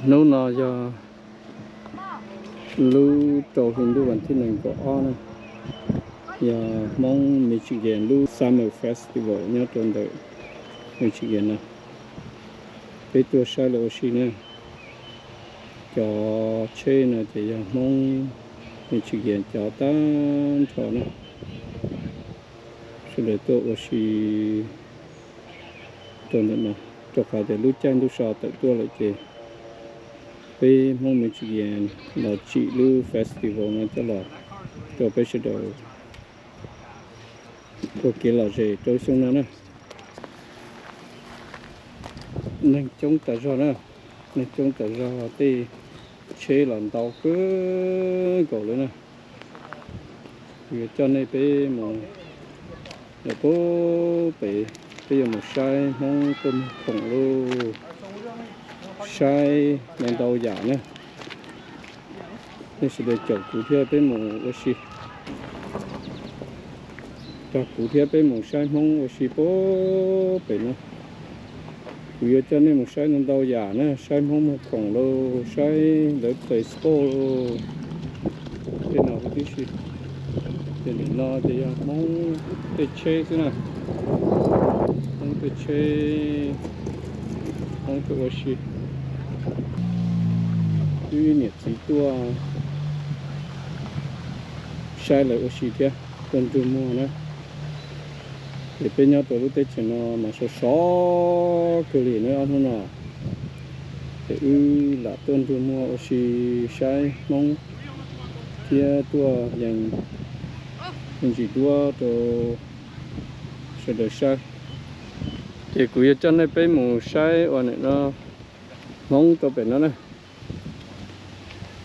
Hnub no yog lub rau hli ntuj vas thib nees nkaum ob na, yog Hmoob Michigan lub Summer Festival nyob rau ntawm Michigan no. Peb tuaj saib lawv ua si na. Cov tsheb no ces yog Hmoob Michigan cov tag nrho na. Sawv daws tuaj ua si rau ntawm no, rau qhov tias lub caij ntuj so tawm tuaj lawm ces peb Hmoob Michigan los tsim lub festival no coj los rau peb sawv daws ua kev lom zem rau xyoo no na. Neeg coob tas zog na, neeg coob tas zog, tej tsheb los ntau kawg nkaus li na. Kuv yuav coj nej peb mus lawm pub pem, peb yuav mus saib Hmoob tuaj muag khoom lauj, saib ntau ntau yam na. Nej sawv daws caum kuv thiab peb mus ua si, coj kuv thiab peb mus saib Hmoob ua si pub pem no. Kuv yuav coj nej mus saib ntau ntau yam na, saib Hmoob muag khoom lauj, saib lawv play sport lauj. Tej no huv tib si. Ces nim no ces yog Hmoob tej tsheb xwb na. Hmoob tej tsheb, Hmoob tuaj ua si. Wb niam txiv tuaj saib lawv ua si thiab, tuaj nrug muag na. Ces peb nyob rau lub teb chaws no mas sov sov kawg li na ob hnub no. Ces wb lam tuaj nrug muag ua si saib Hmoob thiab tuaj yees me ntsis duab rau sawv daws saib. Ces kuv yuav coj nej peb mus saib ua nim no Hmoob rau pem no na.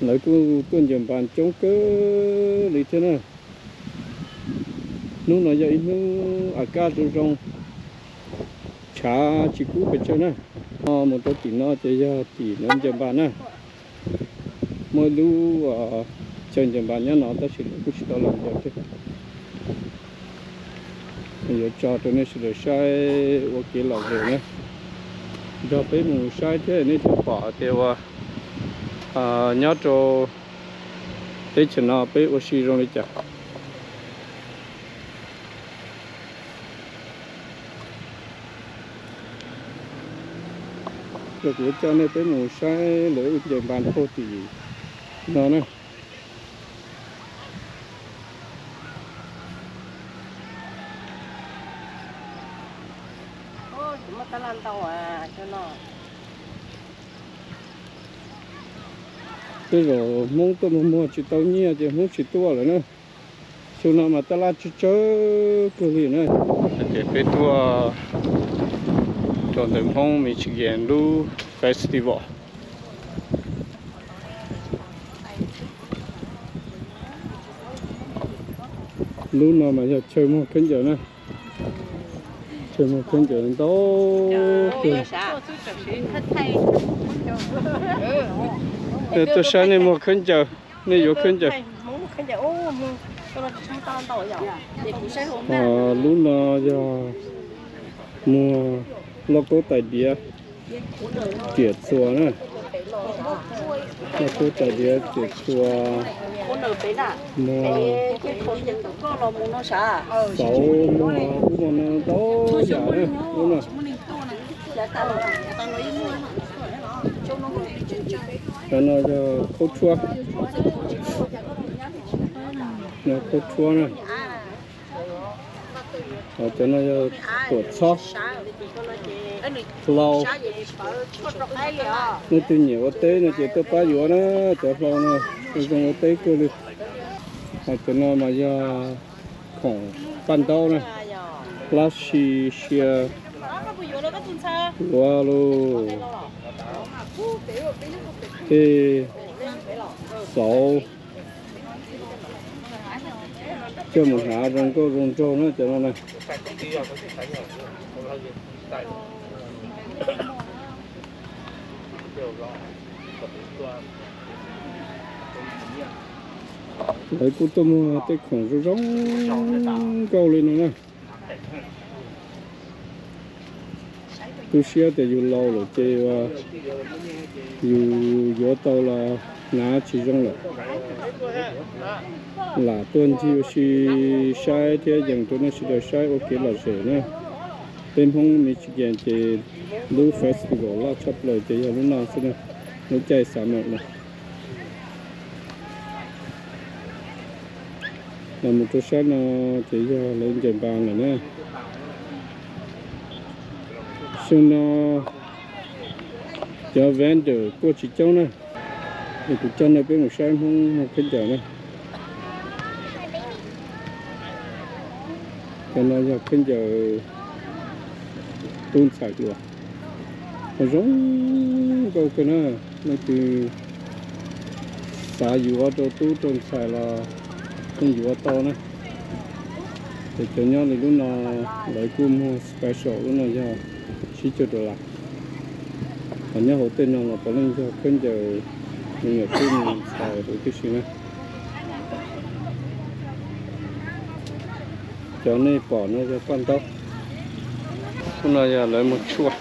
Lawv kuj tuaj ncaws npas coob kawg li thiab na. Hnub no yog ib hnub a kaj zoo zoo, tshav tsis kub pes tsawg na. Mus rau tim no ces yog tim lawv ncaws npas na. Muaj ib lub chaw ncaws npas nyob no tab sis lawv kuj tsis tau los ncaws thiab. Yuav tso rau nej sawv daws saib ua kev lom zem na. Nrog peb mus saib thiab nej thiaj pom tias ua nyob rau teb chaws no peb ua si zoo li cas. Kuv coj nej peb mus saib lawv ncaws npas puag tim no na. Tej zaum Hmoob tuaj muag muag tsis tau nyiaj ces Hmoob tsis tuaj lawm na. Xyoo no mas tab laj tsawg tsawg kawg li na. Ces peb tuaj rau ntawm Hmoob Michigan lub festival. Lub no mas yog chaw muag khaub ncaws na. Chaw muag khaub ncaws ntau kawg. Tuaj saib nej muag khaub ncaws, nej yuav khaub ncaws. Lub no yog muag lauj kaub tais diav riam txuas na. Lauj kaub tais diav riam txuas, muag xauv, muag ub muag no ntau yam na lub no. Cov no yog khaub tshuab, yog khaub tshuab na. Cov no yog tuam txhob, hlau. Leej twg nyiam ua teb no ces tuaj pab yuav na, cov hlau no zoo ua teb kawg li. Cov no mas yog khoom paj ntaub na, plab si, sia, ua lus, tej xauv, coj mus hnav zoo nkauj zoo nraug na cov no na. Lawv kuj tuaj muag tej khoom zoo zoo nkauj li no na. Tu siab tias yus laus lawm ces yus yuav tau los hnav tsis zoo lawm. Lam tuaj ncig ua si saib thiab yees rau nej sawv daws saib ua kev lom zem na. Peb Hmoob Michigan ces lub festival loj tshaj plaws ces yog lub no xwb na, lub caij summer no. Los mus rau sab no ces yog lawv ncaws npas lawm na. Xyoo no cov vendor tuaj tsis coob na, es kuv coj nej peb mus saib Hmoob muag khaub ncaws na. Cov no yog khaub ncaws tub ntxhais dua, zoo nkauj kawg na. Leej twg xav yuav rau tub rau ntxhais los yeej yuav tau na. Ces cov nyob li lub no lawv kuj muag special, lub no yog tsib caug dollar. Ho nyob hauv tej no los puav leej yog khaub ncaws me nyuam tub me nyuam ntxhais huv tib si na. Cov nej pom no yog paj ntaub, lub no yog lawv muag tshuaj.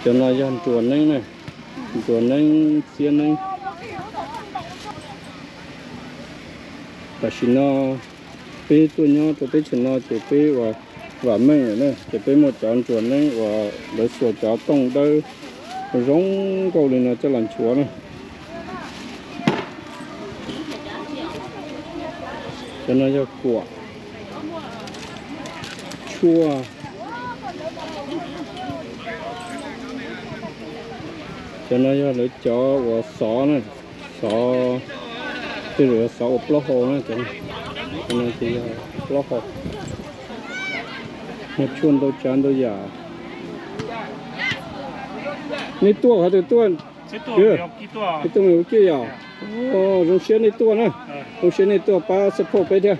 Cov no yog nruas neeb na, nruas neeb, txiab neeb. Tam sim no peb tuaj nyob rau teb chaws no ces peb ua vam meej lawm na, ces peb muaj cov nruas neeb uas lawv xuas cov tooj dawb zoo nkauj li no coj los nchuav na. Cov no yog kuam, tshuaj. Cov no yog lawv cov uas xov na, xov, tej zaum yog xov ua plaub hau na, cov no ces yog plaub hau. Muag tshuaj ntau tsav ntau yam. Nej tuaj qhov twg tuaj? Ib tug me ua kiaj yom. Zoo siab nej tuaj na, zoo siab nej tuaj pab support peb thiab.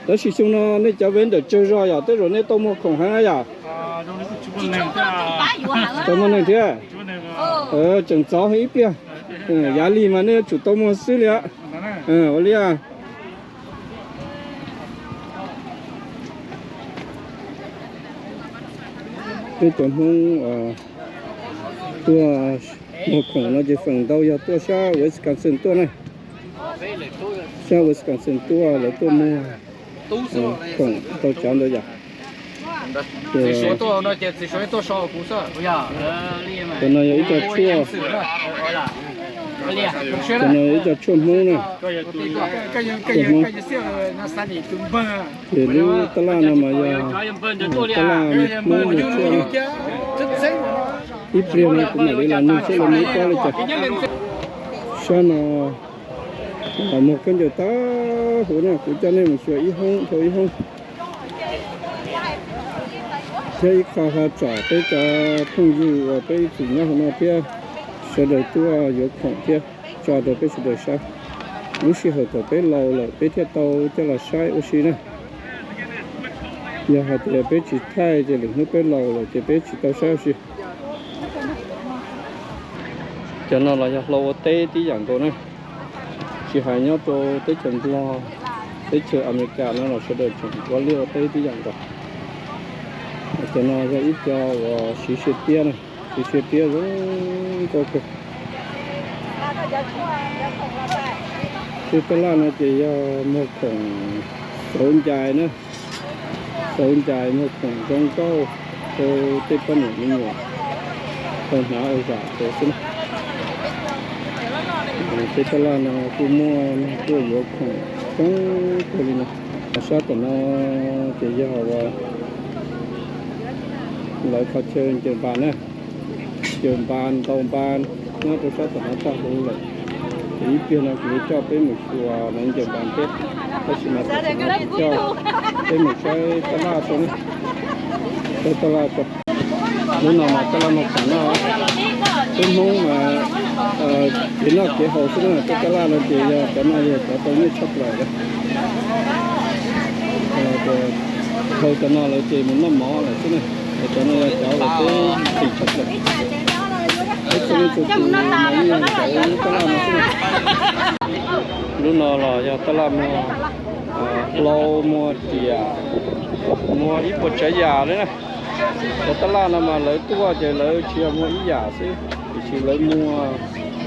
Tab sis xyoo no nej cov vendor tsawg zog yom, tej zaum nej tau muag khoom heev na yom? Tau muaj neeg thiab. Tseem ntxov heev ib pliag. Yav lig mas nej yuav tsum tau muag xwb li. Ua li. Peb cov Hmoob tuaj muag khoom no ces feem ntau yog tuaj sab Wisconsin tuaj na. Sab Wisconsin tuaj, lawv tuaj muag khoom tau tsav ntau yam. Cov no yog ib co tshuaj, cov no yog ib co tshuaj Hmoob na. Tshuaj Hmoob. Ces lub tab laj no mas yog tab laj Hmoob muag tshuaj na. Ib pliag no kuv mam li los nug seb lawv muab pab li cas. Sab no muag khaub ncaws tag huv na, kuv coj nej mus xyuas ib hoob dhau ib hoob. Thiab ib qho ho tsom peb cov phooj ywg uas peb ib txwm nyob hauv no thiab, sawv daws tuaj yuav khoom thiab tso rau peb sawv daws saib. Lub sij hawm thaum peb laus lawm peb thiaj tau coj los saib ua si na. Yog hais tias peb tsis thaij ces lwm hnub peb laus lawm ces peb tsis tau saib ua si. Cov no los yog hlau ua teb tib yam nkaus na. Tsis hais nyob rau teb chaws Nplog, teb chaws Amelikas no los sawv daws tseem ua liaj ua teb tib yam nkaus. Cov no yog ib co uas siv sia tiab na, siv sia tiab zoo nkauj kawg. Tej tab laj no ces yog muag khoom xauv ncais na, xauv ncais muag khoom zoo nkauj rau tej poj niam me nyuam tau hnav ua zam rau xwb na. Tej tab laj no kuj muaj neeg tuaj yuav khoom coob kawg li no. Sab tom no ces yog uas lawv qhov chaw ncaws npas na, ncaws npas ntaus npas nyob rau sab tom no tag huv lawm. Ces ib pliag no kuv yuav coj peb mus xyuas lawv ncaws npas thiab, tab sis mas tam sim no kuv coj peb mus saib tab laj tso na, saib tab laj tso. Lub no mas tab laj muag khoom noj, peb Hmoob mas kev noj kev haus xwb na, tej tab laj no ces yog cov no yog cov tau nyiaj tshaj plaws lawm. Dhau cov no lawm ces mus noj mov lawm xwb na, cov no yog cov uas peb tim tshaj plaws. Peb txhua leej txhua tus mas yeej cov lub tab laj no xwb na. Lub no los yog tab laj muag hlau, muag riam, Muag ib puas tsav yam li na. Cov tab laj no mas lawv tuaj ces lawv tsis yog muag ib yam xwb, tiam sis lawv muag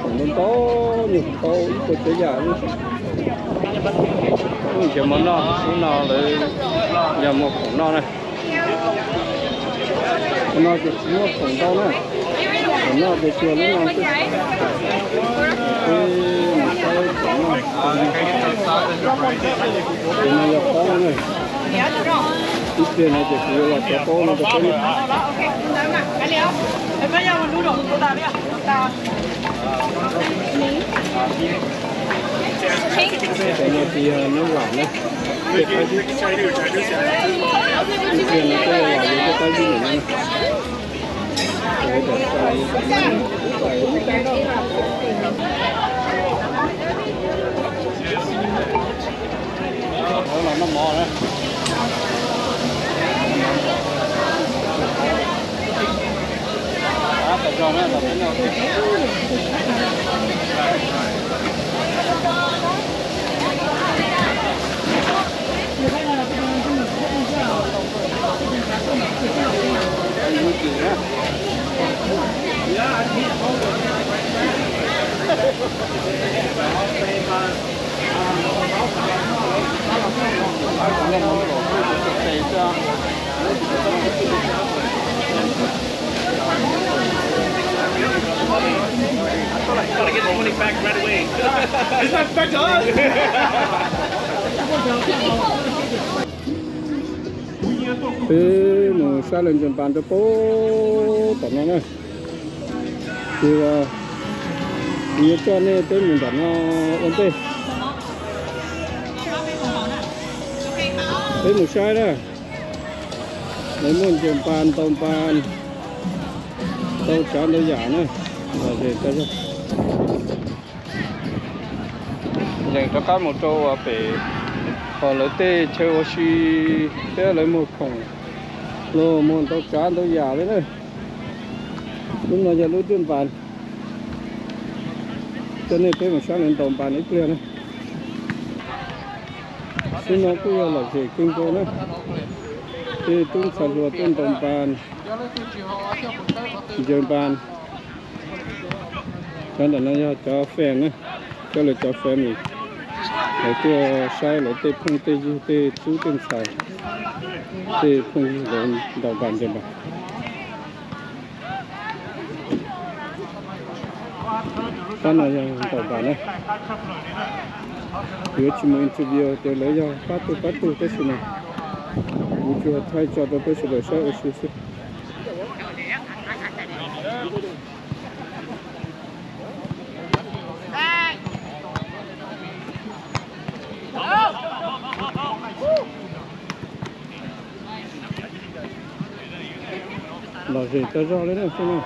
khoom ntau ntau, nyuag khoom ntau ib puas tsav yam li. Lub ntsiav mov noj, lub no lawv yog muag khoom noj na. Qhov no ces tsis muaj khoom ntau na. Khoom noj ces tsuas lub no xwb. Peb mus saib khoom noj. Tus no yog pob na. Ib pliag no ces kuv yuav los txog pob no rau peb na. Cov no ces yog nab vam na. Tej qab zib. Ib pliag no tej yog los yuav tej qab zib ntawm no na. Peb mus saib lawv ntsaws npas rau pem tom no na. Ces kuv yuav coj nej peb mus nram no ua ntej. Peb mus saib na. Lawv muaj ntsaws npas, ntaus npas, ntau tsav ntau yam na. Lom zem tas zog. Yeem rov qab mus rau pem, hos lawv tej chaw ua si thiab lawv muag khoom los muag ntau tsav ntau yam li na. Lub no yog lub dej npas, coj nej peb mus saib lawv ntaus npas ib pliag na. Xub no kuj yog lom zem kawg nkaus na. Tej tub ntxhais hluas tuaj ntaus npas, ntsaws npas. Cov ntawm no yog cov fans na, coj lawv cov fans, lawv tuaj saib lawv tej phooj tej ywg, tej tub tej ntxhais, tej phooj ywg lawv ntaus npas ntsaws npas. Pab no yog ntaus npas na. Yuav tsis mus interview tias lawv yog pab twg pab twg tab sis mas kuv tsuas thaij tso rau peb sawv daws saib ua si xwb. Lom zem tas zog li na xwb na.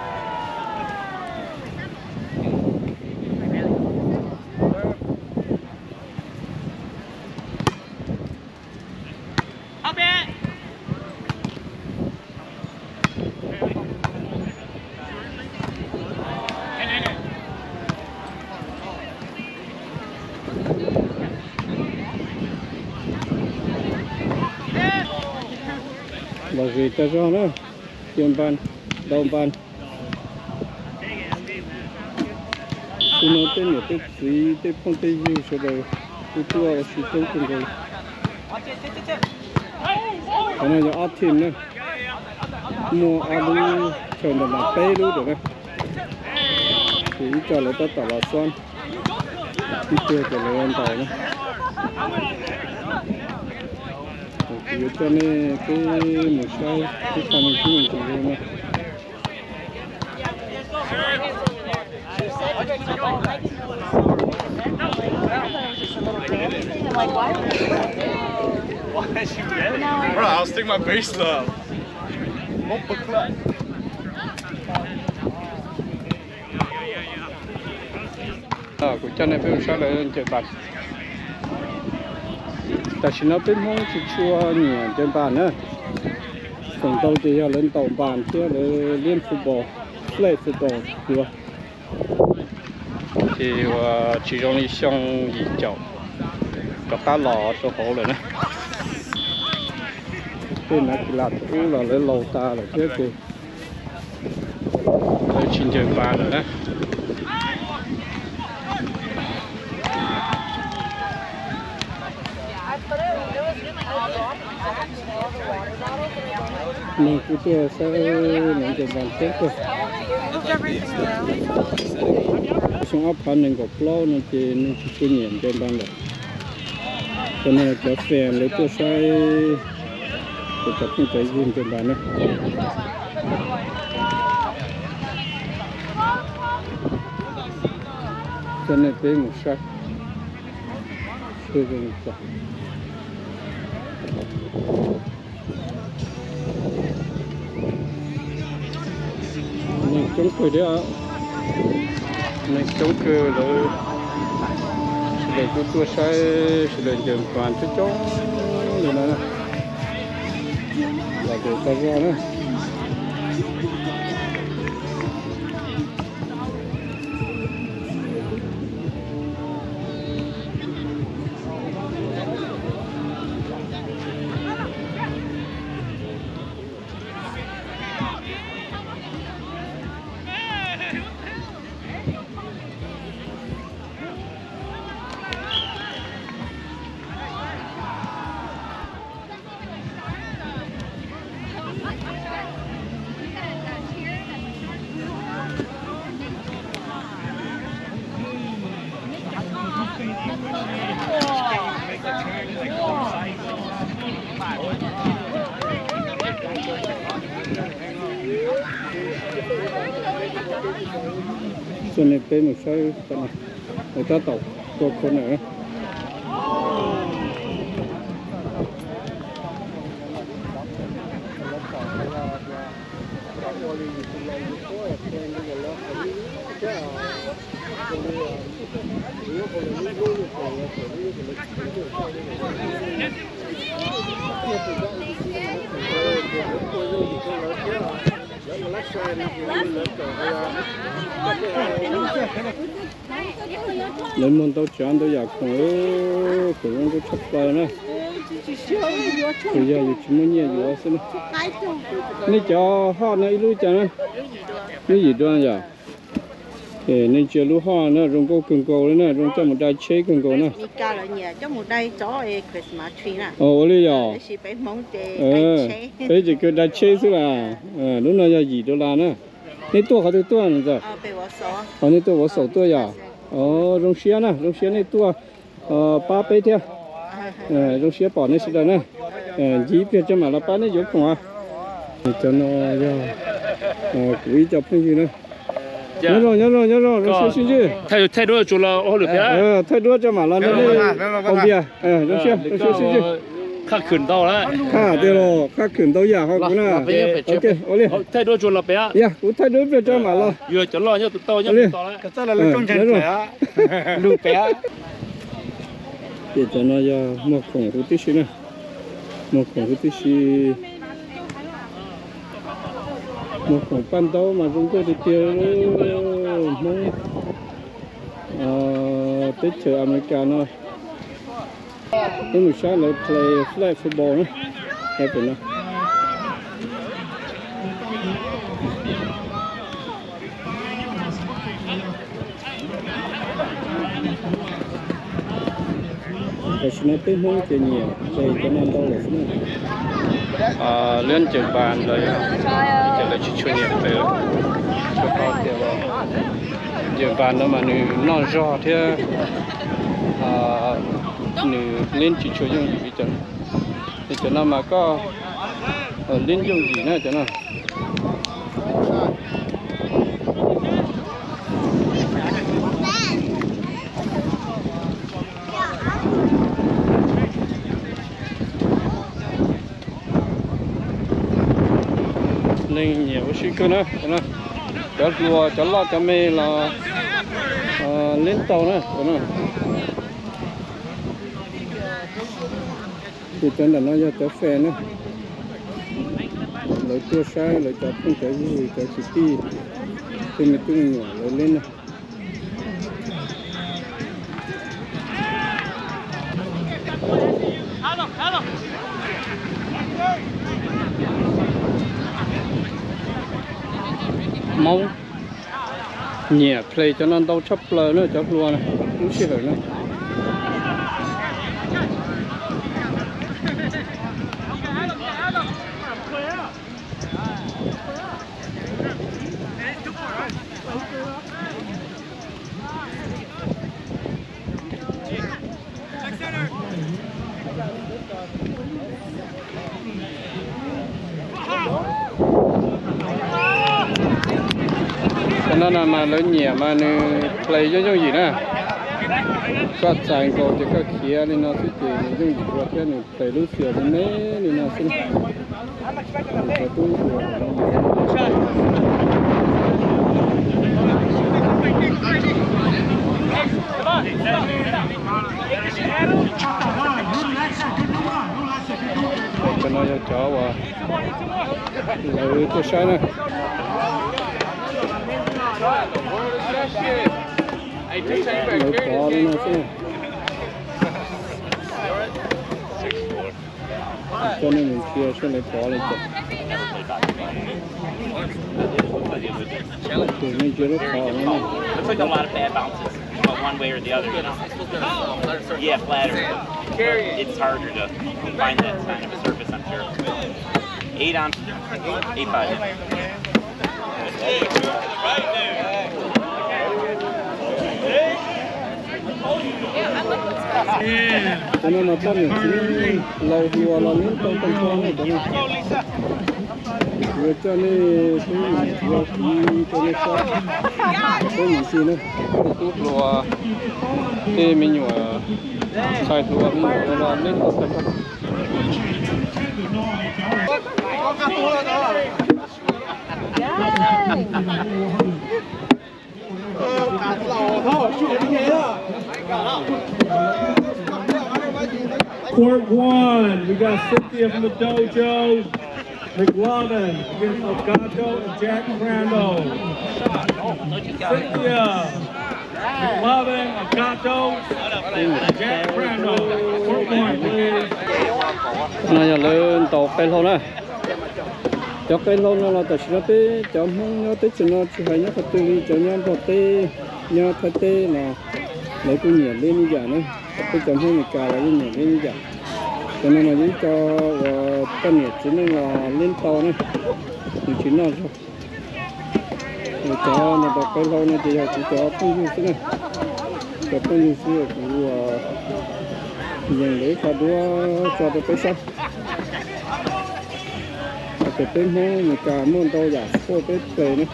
Lom zem tas zog na, cia npas, ntaus npas. Xub no tej niam tej txiv tej phooj tej ywg sawv daws kuj tuaj ua si coob kawg nkaus. Qhov no yog ob team na, muaj ob lub chaw ntaus npas peb lub ntawm na. Ces ib co lawv tab tom los xab, ib pliag ces lawv ntaus na. Kuv yuav coj nej peb mus saib ib qho me ntsis ntsis zoo na. Bro, I was taking my bass up. Kuv coj nej peb mus saib lawv ncaws npas. Tam sim no peb Hmoob tsis tshua nyiam ncaws npas na. Feem ntau ces yog lawv ntaus npas thiab lawv liab football, flag football dua. Ces ua tsis zoo li xyoo yim caum rov qab los rau hauv lawm na. Tej nav kis las thaum ub los lawv laus tas lawm thiab ces lawv tsis ncaws npas lawm na. Neeg kuj tuaj saib lawv ncaws npas coob kawg. Xyoo ob phav nees nkaum plaub no ces neeg tsis tshua nyiam ncaws npas lawm. Cov no cov fans lawv tuaj saib, cov phooj cov ywg ncaws npas na. Coj nej peb mus saib. Neeg coob kawg thiab, neeg coob kawg lawv, sawv daws kuj tuaj saib, sawv daws ncaws npas coob coob li no na. Los ces tau zog na. Coj nej peb mus saib, tab tom tua corner. Lawv muag ntau tsav ntau yam khoom, khoom zoo nkauj tshaj plaws na. Tsuas yog yus tsis muaj nyiaj yuav xwb na. Nej cov hoj no ib lub cas na? Lub yim dollar yom? Nej ntsia lub hoj no zoo nkauj kawg nkaus li na, zoo coj mus dai tsheb kawg nkaus na. Ua li yom? Peb ces kawg dai tsheb xwb las. Lub no yog yim dollar na. Nej tuaj qhov twg tuaj no? Qhov nej tuaj Vauv Xaum tuaj yom? Zoo siab na, zoo siab nej tuaj pab peb thiab. Zoo siab pom nej sawv daws na. Ncig ib pliag tso mam los pab nej yuav khoom. Cov no yog kuv ib co phooj ywg na. Nyob zoo, nyob zoo, nyob zoo, zoo siab sib ntsib. Thaij duab tso mam los nrog nej haus npias. Zoo siab, zoo siab sib ntsib. Qhaj tiag los qhaj khwm ntau yam hauv kuv na. Ua li, yog kuv thaij duab ib pliag tso mam los. Ces cov no yog muag khoom huv tib si na. Muag khoom huv tib si. Muag khoom paj ntaub mas zoo nkauj tiag tiag. Hmoob teb chaws Amelikas no. Peb mus saib lawv play flag football na. Saib pem no. Tam sim no peb Hmoob ces nyiam play cov no ntau lawm xwb na. Liab ncaws npas ntawd ces lawv tsis tshua nyiam play lawm. Tsuas yog tias ncaws npas no mas nws noj zog thiab, nws liab tsis tshua yooj yim li cov. Cov no mas koj liab yooj yim na cov no. Neeg nyiam ua si kawg na. Cov hluas cov loj cov me los liab tau na. Ces cov ntawm no yog cov fans na. Lawv tuaj saib lawv cov phooj cov ywg cov kwv tij, tej me tub me nyuam lawv liab na. Hmoob nyiam play cov no ntau tshaj plaws na cov hluas na, lub sij hawm no. Cov no no mas lawv nyiam mas nws play yooj yooj yim na. Koj txais nkaus ces koj khiav li no xwb ces nws yooj yim dua thiab nws play lub xyuas li me li no xwb. Cov no yog cov uas lawv tuaj saib na. Lawv pov li no xwb. Coj nej mus ntsia saib lawv pov li cas. Tus me ntsia lub qhov no. Looks like a lot of bad bounces, but one way or the other, you know. Yeah, flatter. It's harder to find that kind of a surface, I'm sure. Eight on, eight five. Cov no mas poj niam txiv neej laus hluas los neb tau tag nrho na cov no. Yuav coj nej tub mus ua kuv rau nej saib. Peb mus ntxiv na, tub hluas tej me nyuam, ntxhais hluas me nyuam no los neb tau tag nrho. Court one, we got Cynthia from the dojo, McLovin against Elgato and Jack Crandall. Cynthia, McLovin, Elgato, and Jack Crandall. Court one, please. No yog lawv ntaus qe hlau na. Cov qe hlau no los tam sim no peb cov Hmoob nyob teb chaws no tsis hais nyob qhov twg li, cov nyob Nplog teb, nyob Thaib teb los lawv kuj nyiam li ib yam na. Peb cov Hmoob Amelikas los yeej nyiam li ib yam. Cov no mas yog ib co uas poj niam txiv neej los liab tau na, nws tsis noj zog. Cov no ntaus qe hlau no ces yog kuv cov phooj ywg xwb na. Cov phooj ywg xwb, kuv yees lawv ib qho duab tso rau peb saib. Hais tias peb Hmoob Amelikas muaj ntau yam sport peb play na.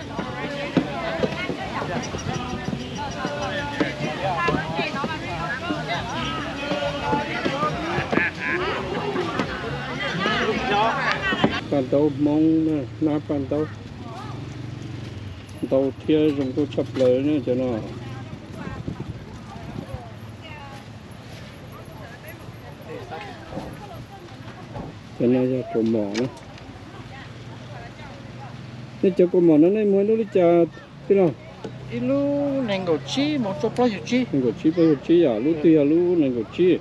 Paj ntaub Hmoob na, hnab paj ntaub ntau thiab zoo nkauj tshaj plaws ne cov no. Cov no yog kaus mom na. Nej cov kaus mom no nej muag ib lub li cas tij laug? Ib lub nees nkaum tsib mus txog plaub caug tsib. Nees nkaum tsib plaub caug tsib yom, lub twg yog lub nees nkaum tsib?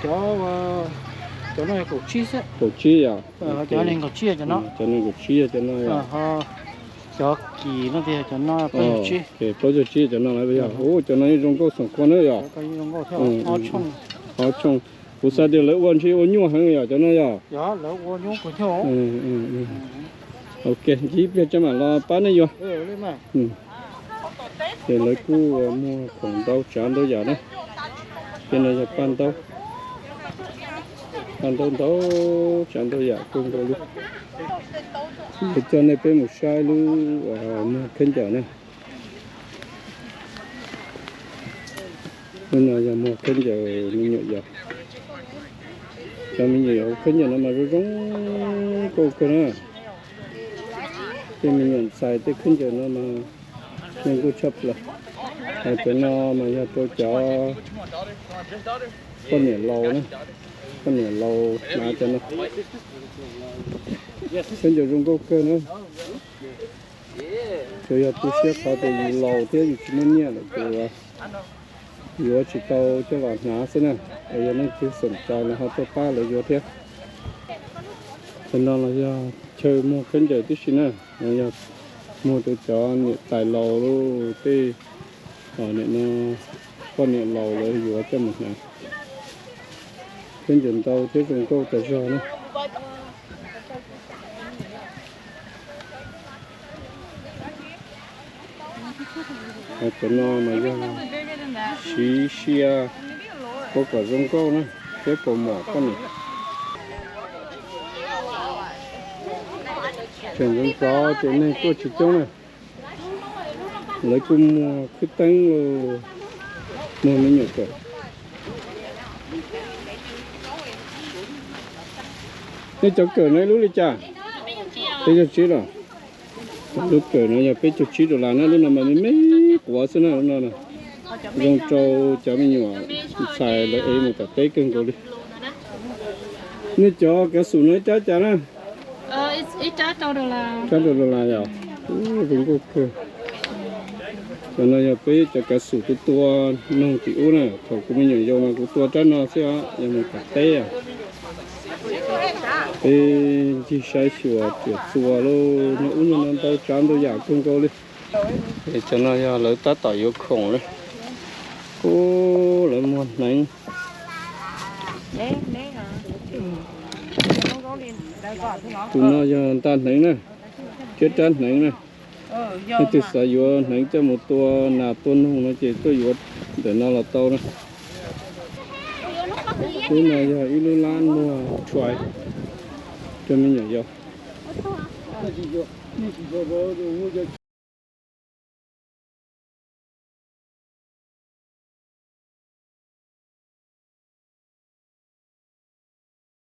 Cov, cov no yog kaum tsib xwb. Kaum tsib yom. Cov nees nkaum tsib yog cov no. Cov nees nkaum tsib yog cov no yom. Cov kim no tias cov no plaub caug tsib. Plaub caug tsib cov no lawm yog. Ua cov no yeej zoo nkauj xoom kua na yom. Ob tshooj. Kuv xav tias lawv ua ntshe ua nyuaj heev yom cov no yom. Ok, ncig ib pliag tso mam los pab nej yuav. Ces lawv kuj muag khoom ntau tsav ntau yam na. Tej no yog paj ntaub, paj ntaub ntau tsav ntau yam kawg nkaus li. Kuv coj nej peb mus saib lub muag khaub ncaws na. Lub no yog muag khaub ncaws me nyuam yaus. Cov me nyuam yaus khaub ncaws no mas zoo zoo nkauj kawg na. Tej me nyuam ntxhais tej khaub ncaws no mas zoo nkauj tshaj plaws. Cov no mas yog rau cov poj niam laus na, poj niam laus hnav cov no. Khaub ncaws zoo nkauj kawg na. Tsuas yog tu siab qhov tias yus laus thiab yus tsis muaj nyiaj lawm ces yuav tsis tau coj los hnav xwb na. Es yog leej twg xom cai los ho tuaj pab lawv yuav thiab. Cov no los yog chaw muag khaub ncaws tib si na, yog Muag rau cov niam tais laus lub tej, nim no poj niam laus lawv yuav coj mus hnav. Thiab ntxim ntau thiab zoo nkauj tas zog na. Cov no mas yog siv sia, ua kom zoo nkauj na, thiab kaus mom poj niam. Tseem ntxov ntxov ces neeg tuaj tsis coob na. Lawv kuj muag khwb teeb, muag me nyuam kawm. Nej cov kawm no ib lub li cas? Peb caug tsib los? Lub kawm no yog peb caug tsib dollar na, lub no mas me me quav xwb na, lub no na. Zoo rau cov me nyuam ntxhais lawv ev mus tom teb kawg nkaus li. Nej cov kav xum no ib rab cas na? Rab rau dollar yom? Zoo nkauj kawg. Cov no yog peb cov kav xum kuv tua noog tim ub na, thaum kuv me nyuam yaus mas kuv tua rab no xwb os, yog mus tom teb. Peb ncig saib xyuas riam txuas lauj, nyob ub nyob no ntau tsav ntau yam kawg nkaus li. Es cov no yog lawv tab tom yuav khoom li. Ub, lawv muag hneev. Tus no yog ntaj hneev na, thiab rab hneev na. Leej twg xav yuav hneev coj mus tua nas tua noog no ces tuaj yuav ntawm no los tau na. Lub no yog ib lub lab muag tsuais rau me nyuam yaus.